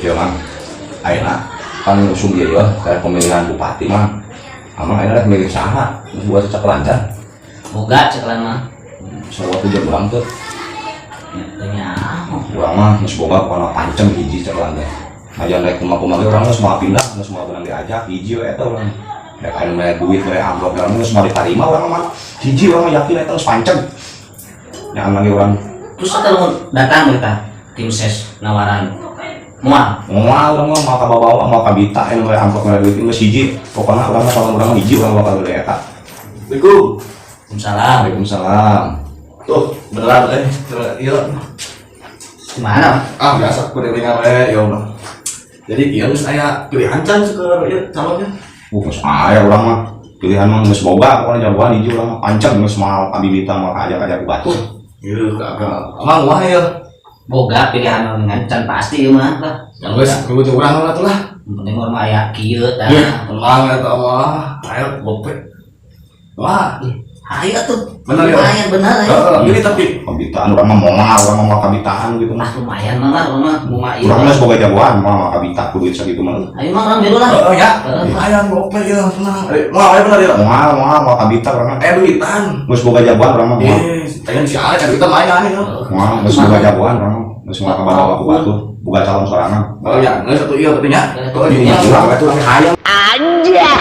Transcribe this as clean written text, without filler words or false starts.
Ya, Mang. Ayeuna pan usum ieu ya, kayak pemilihan bupati mah. Amang ayeuna rek milih saha? Geus buat cek lancar. Boga cekelan mah. Sarua tujuan urang tuh. Ya, teu nyaho. Urang mah geus boga pokona pancen hiji cek lancar. Aja rek kumaha-kumaha ge urang geus moal pindah, geus moal beunang diajak hiji we eta urang. Rek anu mere duit, mere amplop, urang geus moal ditarima urang mah. Hiji urang mah yakin eta geus pancen. Nya lagi urang. Terus atuh lamun datang kita tim ses nawaran moal. Moal urang mah moal kabawa, moal kabita anu mere amplop, mere duit geus hiji. Pokona urang mah calon urang mah hiji urang bakal gede eta. Assalamualaikum. Waalaikumsalam. Waalaikumsalam. Tuh, beneran eh. Iya. Gimana? Ah, biasa kelilingan we, ya Allah. Jadi ieu geus aya pilihan can seueur ieu calonnya. Geus aya urang mah. Pilihan mah geus boga, pokona jagoan hiji urang mah pancen geus moal kabibita moal kaajak-ajak ku batur. Ieu kagak. Emang wah ya. Boga pilihan mah ngan can pasti ieu mah lah. Yang geus kudu urang lah tuh lah. Yang penting urang mah aya kieu tah. Iya, tenang eta mah. Ayo gope. Wah, Ayo tuh. Bener ya? Lumayan bener ya. Heeh, ini tapi Kabitaan urang mah moal, urang mah moal kabitaan gitu Ah mah. Lumayan mah lah urang mah mah ieu. Urang mah geus boga jagoan moal moal kabita ku duit sakitu mah. Ayo mah urang milu lah. Heeh ya. Heeh. Lumayan gope ya, tenang. Eh, moal aya bener ya. Moal moal moal kabita urang mah. Eh duitan. Geus boga jagoan urang mah moal. Eh, pengen si Alex duitan lumayan ya. Moal geus boga jagoan urang mah. Geus moal kabawa ku batur, boga calon sorangan. Oh ya, geus atuh ieu berarti nya. Oh Iya, iya. urang we tuh urang hayang. Anjay.